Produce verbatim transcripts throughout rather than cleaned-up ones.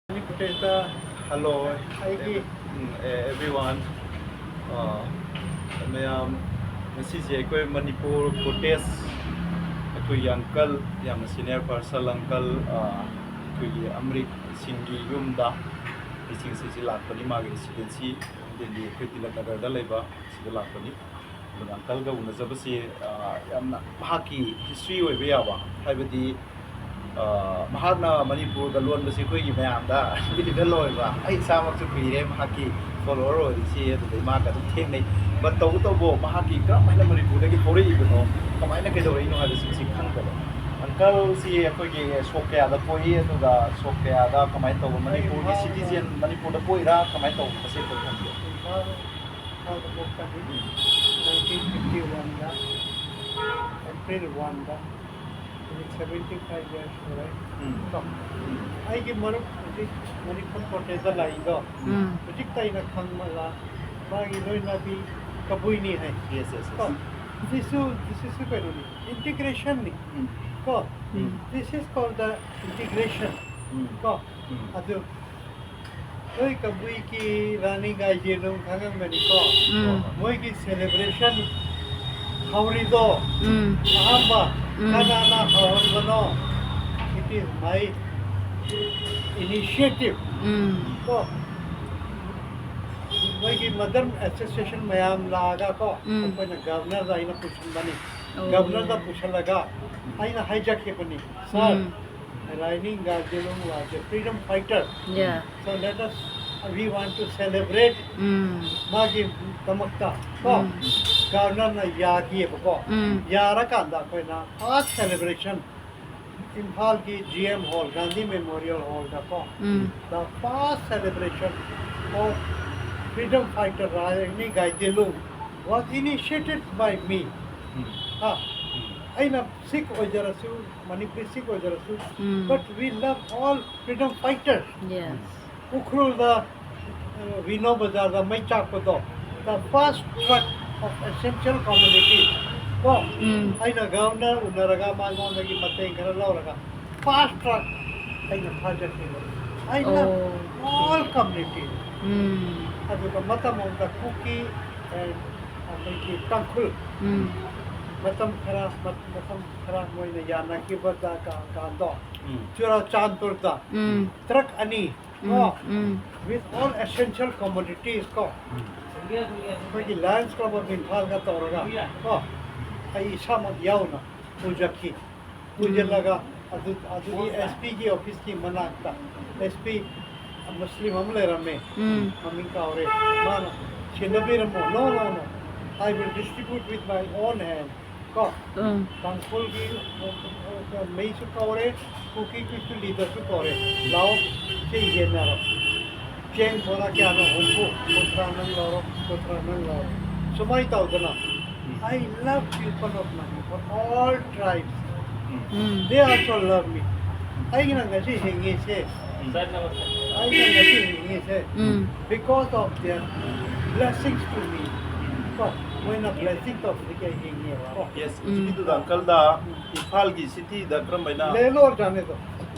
ꯃꯅꯤꯄꯨꯔꯗ ꯍꯜꯂꯣ ꯑꯩꯒꯤ ꯎꯝ, ꯑꯦ, everyone. ꯑ, ꯃꯌꯥꯝ, ꯉꯁꯤꯁꯦ ꯑꯩꯈꯣꯏ ꯃꯅꯤꯄꯨꯔ ꯄ꯭ꯔꯣꯇꯦꯁ, ꯑꯩꯈꯣꯏꯒꯤ ꯑꯪꯀꯜ, ꯌꯥꯝꯅ ꯁꯤꯅꯤꯌꯔ ꯄꯥꯔꯁꯟ ꯑꯪꯀꯜ, ꯑ, ꯑꯩꯈꯣꯏꯒꯤ ꯑꯃ꯭ꯔꯤꯛ ꯁꯤꯡꯒꯤ ꯌꯨꯝꯗ ꯉꯁꯤ, ꯉꯁꯤꯁꯦ ꯂꯥꯛꯄꯅꯤ, ꯃꯥꯒꯤ ꯔꯦꯁꯤꯗꯦꯟꯁꯤ ꯗꯤꯜꯂꯤ, ꯑꯩꯈꯣꯏ ꯇꯤꯂꯛ ꯅꯒꯔꯗ ꯂꯩꯕ ꯁꯤꯗ ꯂꯥꯛꯄꯅꯤ꯫ ꯑꯗꯨꯅ ꯑꯪꯀꯜꯒ ꯎꯅꯖꯕꯁꯤ, ꯑ, ꯌꯥꯝꯅ ꯃꯍꯥꯛꯀꯤ ꯍꯤꯁꯇ꯭ꯔꯤ ꯑꯣꯏꯕ ꯌꯥꯕ, ꯍꯥꯏꯕꯗꯤ, ꯑ, ꯃꯍꯥꯛꯅ ꯃꯅꯤꯄꯨꯔꯗ ꯂꯣꯟꯕꯁꯤ ꯑꯩꯈꯣꯏꯒꯤ ꯃꯌꯥꯝꯗ ꯕꯤꯂꯤꯚꯦꯕꯜ ꯑꯣꯏꯕ, ꯑꯩ ꯏꯁꯥꯃꯛꯁꯨ ꯀꯨꯏꯔꯦ ꯃꯍꯥꯛꯀꯤ ꯐꯣꯂꯣꯋꯔ ꯑꯣꯏꯔꯤꯁꯤ, ꯑꯗꯨꯗꯩ ꯃꯍꯥꯛꯀ ꯑꯗꯨꯝ ꯊꯦꯡꯅꯩ꯫ ꯕꯠ ꯇꯧꯕꯇꯕꯨ ꯃꯍꯥꯛꯀꯤ ꯀꯔꯝꯍꯥꯏꯅ ꯃꯅꯤꯄꯨꯔꯗꯒꯤ ꯍꯧꯔꯛꯏꯕꯅꯣ, ꯀꯃꯥꯏꯅ ꯀꯩꯗꯧꯔꯛꯏꯅꯣ ꯍꯥꯏꯕꯁꯤ ꯉꯁꯤ ꯈꯪꯗꯕ꯫ ꯑꯪꯀꯜꯁꯤ ꯑꯩꯈꯣꯏꯒꯤ ꯁꯣꯛ ꯀꯌꯥꯗ ꯄꯣꯛꯏ, ꯑꯗꯨꯒ ꯁꯣꯛ ꯀꯌꯥꯗ ꯀꯃꯥꯏꯅ ꯇꯧꯕ, ꯃꯅꯤꯄꯨꯔꯒꯤ ꯁꯤꯇꯤꯖꯦꯟ ꯃꯅꯤꯄꯨꯔꯗ ꯄꯣꯛꯏꯔꯥ, ꯀꯃꯥꯏꯅ ꯇꯧꯕ, ꯃꯁꯤ ꯑꯩꯈꯣꯏ ꯈꯪꯗꯦ꯫ ꯏꯝꯐꯥꯜ, ꯏꯝꯐꯥꯜꯗ ꯄꯣꯛꯄꯅꯤ꯫ ꯅꯥꯏꯟꯇꯤꯟ ꯐꯤꯐꯇꯤ ꯋꯥꯟꯗ, ꯑꯦꯄ꯭ꯔꯤꯜ ꯋꯥꯟꯗ, ꯍꯧꯖꯤꯛ ꯁꯚꯦꯟꯇꯤ ꯐꯥꯏꯚ ꯏꯌꯔꯁ ꯁꯨꯔꯦ꯫ ꯎꯝ꯫ ꯀꯣ? ꯎꯝ꯫ ꯑꯩꯒꯤ ꯃꯔꯨꯞ ꯍꯧꯖꯤꯛ ꯃꯅꯤꯄꯨꯔ ꯄ꯭ꯔꯣꯇꯦꯁꯇ ꯂꯥꯛꯏꯗꯣ, ꯎꯝ꯫ ꯍꯧꯖꯤꯛꯇ ꯑꯩꯅ ꯈꯪꯕꯗ ꯃꯥꯒꯤ ꯂꯣꯏꯅꯕꯤ ꯀꯕꯨꯏꯅꯤ ꯍꯥꯏ꯫ Yes, yes, yes. ꯀꯣ? ꯁꯤꯁꯨ, ꯁꯤꯁꯨ ꯀꯩꯅꯣꯅꯤ, ꯏꯟꯇꯤꯒ꯭ꯔꯦꯁꯟꯅꯤ꯫ ꯎꯝ꯫ ꯀꯣ? ꯎꯝ꯫ This is called the integration. ꯎꯝ꯫ ꯀꯣ? ꯎꯝ꯫ ꯑꯗꯨ ꯅꯣꯏ ꯀꯕꯨꯏꯒꯤ ꯔꯥꯅꯤ ꯒꯥꯏꯗꯦꯂꯨꯡ ꯈꯪꯉꯝꯒꯅꯤꯀꯣ? ꯎꯝ꯫ ꯃꯣꯏꯒꯤ ꯁꯦꯂꯦꯕ꯭ꯔꯦꯁꯟ ꯍꯧꯔꯤꯗꯣ ꯎꯝ꯫ ꯑꯍꯥꯟꯕ ꯎꯝ꯫ ꯀꯅꯥꯅ ꯍꯧꯍꯟꯕꯅꯣ? It is my initiative. ꯎꯝ꯫ ꯀꯣ? ꯃꯣꯏꯒꯤ ꯃꯗꯔ ꯑꯦꯁꯣꯁꯤꯌꯦꯁꯟ ꯃꯌꯥꯝ ꯂꯥꯛꯑꯒ ꯀꯣ, ꯎꯝ꯫ ꯑꯩꯈꯣꯏꯅ ꯒꯚꯔꯅꯔꯗ ꯑꯩꯅ ꯄꯨꯁꯤꯟꯕꯅꯤ꯫ ꯑꯣ꯫ ꯒꯚꯔꯅꯔꯗ ꯄꯨꯁꯤꯜꯂꯒ ꯑꯩꯅ ꯍꯥꯏꯖꯈꯤꯕꯅꯤ, "Sir, um. Rani Gaidinliu was a freedom fighter." Yeah. So let us, we want to celebrate ꯎꯝ꯫ ꯃꯥꯒꯤ ꯗꯃꯛꯇ ꯀꯣ, ꯎꯝ꯫ ꯒꯚꯔꯅꯔꯅ ꯌꯥꯈꯤꯑꯕꯀꯣ꯫ ꯎꯝ꯫ ꯌꯥꯔꯀꯥꯟꯗ ꯑꯩꯈꯣꯏꯅ first celebration ꯏꯝꯐꯥꯜꯒꯤ G M Hall, Gandhi Memorial Hallꯗ ꯀꯣ, ꯎꯝ꯫ The first celebration of freedom fighter Rani Gaidinliu was initiated by me. ꯎꯝ꯫ ꯍꯥ? ꯎꯝ꯫ ꯑꯩꯅ ꯁꯤꯈ ꯑꯣꯏꯖꯔꯁꯨ, ꯃꯅꯤꯄꯨꯔꯤ ꯁꯤꯈ ꯑꯣꯏꯖꯔꯁꯨ, ꯎꯝ꯫ But we love all freedom fighters. Yes. ꯎꯈ꯭ꯔꯨꯜꯗ, ꯑ, ꯔꯤꯅꯣ ꯕꯖꯥꯔꯗ ꯃꯩ ꯆꯥꯛꯄꯗꯣ, the first truck of essential commodity ꯀꯣ, ꯎꯝ꯫ ꯑꯩꯅ ꯒꯚꯔꯅꯔ ꯎꯅꯔꯒ ꯃꯉꯣꯟꯗꯒꯤ ꯃꯇꯦꯡ ꯈꯔ ꯂꯧꯔꯒ first truck ꯑꯩꯅ ꯊꯥꯖꯈꯤꯕ꯫ I love all communities. ꯑꯗꯨꯒ ꯃꯇꯝ ꯑꯃꯗ ꯀꯨꯀꯤ ꯑꯦꯟ ꯑꯩꯈꯣꯏꯒꯤ ꯇꯥꯡꯈꯨꯜ ꯃꯇꯝ ꯈꯔ ꯃꯇꯝ ꯈꯔ ꯃꯣꯏꯅ ꯌꯥꯅꯈꯤꯕꯗ ꯀꯥꯟꯗꯣ ꯆꯨꯔꯥꯆꯥꯟꯄꯨꯔꯗ ꯇ꯭ꯔꯛ ꯑꯅꯤ ꯀꯣ, with all essential commodities ꯀꯣ, ꯑꯩꯈꯣꯏꯒꯤ Lions Club of ꯏꯝꯐꯥꯜꯒ ꯇꯧꯔꯒ ꯀꯣ, ꯑꯩ ꯏꯁꯥꯃꯛ ꯌꯥꯎꯅ ꯄꯨꯖꯈꯤ꯫ ꯄꯨꯖꯜꯂꯒ ꯑꯗꯨ ꯑꯗꯨꯒꯤ ꯑꯦꯁ ꯄꯤꯒꯤ ꯑꯣꯐꯤꯁꯀꯤ ꯃꯅꯥꯛꯇ, ꯑꯦꯁ ꯄꯤ ꯃꯨꯁꯂꯤꯝ ꯑꯃ ꯂꯩꯔꯝꯃꯦ, ꯃꯃꯤꯡ ꯀꯥꯎꯔꯦ, ꯃꯥꯅ ꯁꯤꯟꯅꯕꯤꯔꯝꯃꯣ, "No, no, no, I will distribute with my own hand." ꯀꯣ, ꯇꯥꯡꯈꯨꯜꯒꯤ ꯃꯩꯁꯨ ꯀꯧꯔꯦ, ꯀꯨꯀꯤꯒꯤꯁꯨ ꯂꯤꯗꯔꯁꯨ ꯀꯧꯔꯦ, "ꯂꯥꯛꯑꯣ, ꯁꯤ ꯌꯦꯟꯅꯔꯣ, ꯆꯦꯡ ꯕꯣꯔꯥ ꯀꯌꯥꯅꯣ? ꯍꯨꯝꯐꯨ, ꯀꯨꯟꯊ꯭ꯔꯥ ꯅꯪ ꯂꯧꯔꯣ, ꯀꯨꯟꯊ꯭ꯔꯥ ꯅꯪ ꯂꯧꯔꯣ." ꯁꯨꯃꯥꯏꯅ ꯇꯧꯗꯅ, I love people of Manipur, all tribes. They also love me. ꯑꯩꯒꯤꯅ ꯉꯁꯤ ꯍꯤꯡꯉꯤꯁꯦ, ꯑꯩꯅ ꯉꯁꯤ ꯍꯤꯡꯉꯤꯁꯦ, because of their blessings to me. ꯀꯣ, ꯃꯣꯏꯅ blessing ꯇꯧꯕꯗꯒꯤ ꯑꯩ ꯍꯤꯡꯉꯦꯕ꯫ Yes, ꯍꯧꯖꯤꯛꯀꯤꯗꯨꯗ ꯑꯪꯀꯜꯗ ꯏꯝꯐꯥꯜꯒꯤ ꯁꯤꯇꯤꯗ ꯀꯔꯝꯕ ꯍꯥꯏꯅ ꯂꯦꯂꯣꯔ ꯖꯥꯅꯦꯗꯣ꯫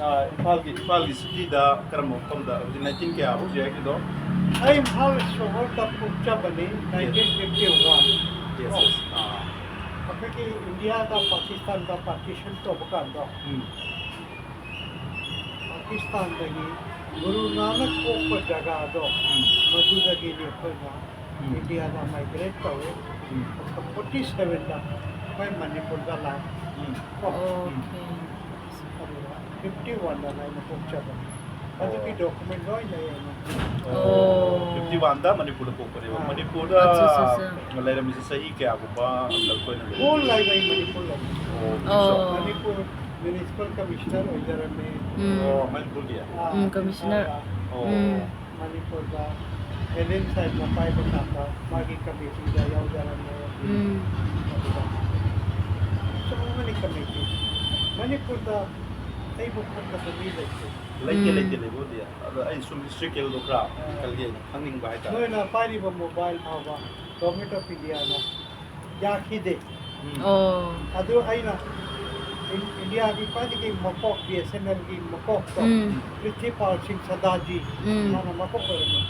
ꯑꯥ, ꯏꯝꯐꯥꯜꯒꯤ, ꯏꯝꯐꯥꯜꯒꯤ ꯁꯤꯇꯤꯗ ꯀꯔꯝꯕ ꯃꯐꯝꯗ ꯍꯧꯖꯤꯛ ꯅꯥꯏꯟꯇꯤꯟ ꯀꯌꯥ ꯍꯧꯖꯤꯛ ꯍꯥꯏꯒꯤꯗꯣ? ꯑꯩ ꯏꯝꯐꯥꯜ ꯁꯣꯍꯣꯔꯗ ꯄꯣꯛꯆꯕꯅꯤ, nineteen fifty one. Yes, yes. ꯑꯥ꯫ ꯑꯩꯈꯣꯏꯒꯤ ꯏꯟꯗꯤꯌꯥꯒ ꯄꯥꯀꯤꯁꯇꯥꯟꯒ partition ꯇꯧꯕ ꯀꯥꯟꯗꯣ, ꯎꯝ꯫ ꯄꯥꯀꯤꯁꯇꯥꯟꯗꯒꯤ ꯒꯨꯔꯨ ꯅꯥꯅꯛ ꯄꯣꯛꯄ ꯖꯒꯥꯗꯣ, ꯎꯝ꯫ ꯃꯗꯨꯗꯒꯤꯗꯤ ꯑꯩꯈꯣꯏꯅ ꯎꯝ꯫ ꯏꯟꯗꯤꯌꯥꯗ migrate ꯇꯧꯋꯦ꯫ ꯎꯝ꯫ ꯑꯗꯨꯒ ꯐꯣꯔꯇꯤ ꯁꯚꯦꯟꯗ ꯑꯩꯈꯣꯏ ꯃꯅꯤꯄꯨꯔꯗ ꯂꯥꯛꯑꯦ꯫ ꯎꯝ꯫ ꯀꯣ? ꯑꯣꯀꯦ꯫ ꯑꯗꯨꯒ ꯐꯤꯐꯇꯤ ꯋꯥꯟꯗ ꯑꯩꯅ ꯄꯣꯛꯆꯕꯅꯦ꯫ ꯑꯗꯨꯒꯤ ꯑꯣ꯫ Document ꯂꯣꯏ ꯂꯩ ꯑꯩꯉꯣꯟꯗ꯫ ꯑꯣ, ꯑꯣ꯫ ꯐꯤꯐꯇꯤ ꯋꯥꯟꯗ ꯃꯅꯤꯄꯨꯔꯗ ꯄꯣꯛꯄꯅꯦꯕ꯫ ꯑꯥ꯫ ꯃꯅꯤꯄꯨꯔꯗ ꯑꯠꯆꯥ, ꯑꯠꯆꯥ, ꯑꯠꯆꯥ꯫ ꯂꯩꯔꯝꯃꯤꯁꯦ ꯆꯍꯤ ꯀꯌꯥꯒꯨꯝꯕ ꯑꯪꯀꯜ ꯑꯩꯈꯣꯏꯅ ꯂꯩꯔꯝꯃꯤꯁꯦ? Whole life ꯑꯩ ꯃꯅꯤꯄꯨꯔ ꯂꯩ꯫ ꯑꯣ, ꯑꯣ꯫ Manipur municipal commissioner ꯑꯣꯏꯖꯔꯝꯃꯦ꯫ ꯎꯝ꯫ ꯑꯣ, ꯃꯅꯤꯄꯨꯔꯒꯤ? ꯑꯥ, ꯎꯝ, commissioner꯫ ꯑꯥ, ꯑꯣ꯫ ꯎꯝ꯫ ꯃꯅꯤꯄꯨꯔꯗ ꯑꯦꯂꯦꯟ ꯁꯥꯍꯦꯕꯅ ꯄꯥꯏꯕ ꯀꯥꯟꯗ ꯃꯥꯒꯤ committeeꯗ ꯌꯥꯎꯖꯔꯝꯃꯦ꯫ ꯎꯝ꯫ ꯑꯗꯨꯒ so many committees꯫ ꯃꯅꯤꯄꯨꯔꯗ ꯑꯩꯕꯨ ꯈꯪꯗꯕ ꯃꯤ ꯂꯩꯇꯦ꯫ ꯂꯩꯇꯦ, ꯎꯝ꯫ ꯂꯩꯇꯦ, ꯂꯩꯕꯕꯨꯗꯤ꯫ ꯑꯗꯣ ꯑꯩ ꯁꯨꯝ historicalꯗꯣ ꯈꯔ ꯑꯥ꯫ ꯑꯪꯀꯜꯒꯤ ꯑꯩꯅ ꯈꯪꯅꯤꯡꯕ ꯍꯥꯏꯇꯥꯔꯦ꯫ ꯅꯣꯏꯅ ꯄꯥꯏꯔꯤꯕ mobile ꯐꯥꯎꯕ Government of Indiaꯅ ꯌꯥꯈꯤꯗꯦ꯫ ꯎꯝ꯫ ꯑꯣ꯫ ꯑꯗꯨ ꯑꯩꯅ ꯏꯟ- ꯏꯟꯗꯤꯌꯥꯒꯤ ꯈ꯭ꯋꯥꯏꯗꯒꯤ ꯃꯀꯣꯛ, ꯕꯤ ꯑꯦꯁ ꯑꯦꯟ ꯑꯦꯜꯒꯤ ꯃꯀꯣꯛꯇꯣ, ꯎꯝ. ꯄ꯭ꯔꯤꯊꯤꯄꯥꯜ ꯁꯤꯡ ꯁꯗꯥꯖꯤ, ꯎꯝ. ꯃꯥꯅ ꯃꯀꯣꯛ ꯑꯣꯏꯔꯝꯃꯤ꯫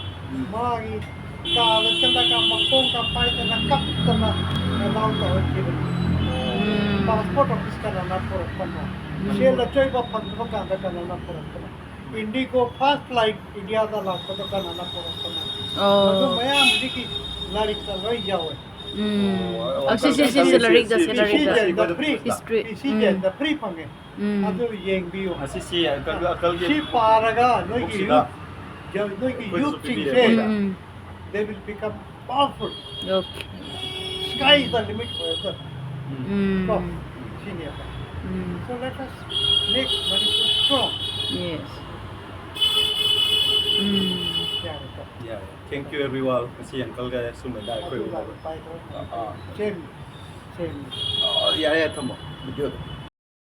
ꯃꯥꯒꯤ ꯀꯥꯗ ꯆꯠꯂꯒ ꯃꯈꯣꯡꯒ ꯄꯥꯏꯗꯅ ꯀꯞꯇꯅ ꯑꯦꯂꯥꯎ ꯇꯧꯍꯟꯈꯤꯕꯅꯤ꯫ ꯎꯝ. ꯄꯥꯁꯄꯣꯔꯠ ꯑꯣꯐꯤꯁ ꯀꯅꯥꯅ ꯄꯨꯔꯛꯄꯅꯣ? ꯎꯝ. ꯁꯦꯜ ꯑꯆꯣꯏꯕ ꯐꯪꯗꯕ ꯀꯥꯟꯗ ꯀꯅꯥꯅ ꯄꯨꯔꯛꯄꯅꯣ? ꯏꯟꯗꯤꯒꯣ ꯐꯥꯔꯁ ꯐ꯭ꯂꯥꯏꯠ ꯏꯟꯗꯤꯌꯥꯗ ꯂꯥꯛꯄꯗꯣ ꯀꯅꯥꯅ ꯄꯨꯔꯛꯄꯅꯣ? ꯑꯗꯨ ꯑꯣ. ꯃꯌꯥꯝ ꯍꯧꯖꯤꯛꯀꯤ ꯂꯥꯏꯔꯤꯛꯇ ꯂꯣꯏ ꯌꯥꯎꯋꯦ꯫ ꯎꯝ. ꯑꯣ, ꯑ, ꯁꯤ, ꯁꯤ, ꯁꯤ, ꯑꯪꯀꯜ, ꯁꯤ, ꯂꯥꯏꯔꯤꯛꯇ, ꯁꯤ, ꯁꯤ, ꯂꯥꯏꯔꯤꯛꯇ꯫ ꯁꯤ, ꯏꯁꯤꯖꯦꯟꯗ ꯐ꯭ꯔꯤ, ꯍꯤꯁꯇ꯭ꯔꯤ. ꯏꯁꯤꯖꯦꯟꯗ ꯐ꯭ꯔꯤ ꯐꯪꯉꯦ꯫ ꯎꯝ. ꯑꯗꯨ ꯌꯦꯡꯕꯤꯌꯨ꯫ ꯑꯁꯤꯁꯤ ꯑꯪꯀꯜ, ꯑꯪꯀꯜꯒꯤ ꯁꯤ ꯄꯥꯔꯒ ꯅꯣꯏꯒꯤ ꯕꯨꯛꯁꯤꯗ ꯌꯨꯠ, ꯅꯣꯏꯒꯤ ꯑꯩꯈꯣꯏꯗꯁꯨ ꯌꯨꯠꯁꯤꯡꯁꯦ ꯄꯤꯕꯤꯔꯦ꯫ ꯎꯝ. they will become powerful. Okay. Sky is the limit forever. ꯎꯝ. ꯎꯝ. ꯀꯣ? ꯁꯤꯅꯦꯕ꯫ ꯎꯝ. So let us make Manipur strong. Yes. ꯎꯝ. ꯌꯥꯔꯦꯀꯣ? ꯌꯥꯔꯦ꯫ Thank you everyone. ꯉꯁꯤ ꯑꯪꯀꯜꯒ ꯁꯨꯝꯕꯗ ꯑꯩꯈꯣꯏ ꯑꯗꯨꯒ ꯎꯅꯕ꯫ ꯄꯥꯏꯈ꯭ꯔꯣ꯫ ꯑꯥ, ꯑꯥ꯫ ꯁꯦꯝ, ꯁꯦꯝ꯫ ꯑꯣ, ꯌꯥꯔꯦ, ꯌꯥꯔꯦ, ꯊꯝꯃꯣ꯫ ꯚꯤꯗꯤꯑꯣꯗꯣ꯫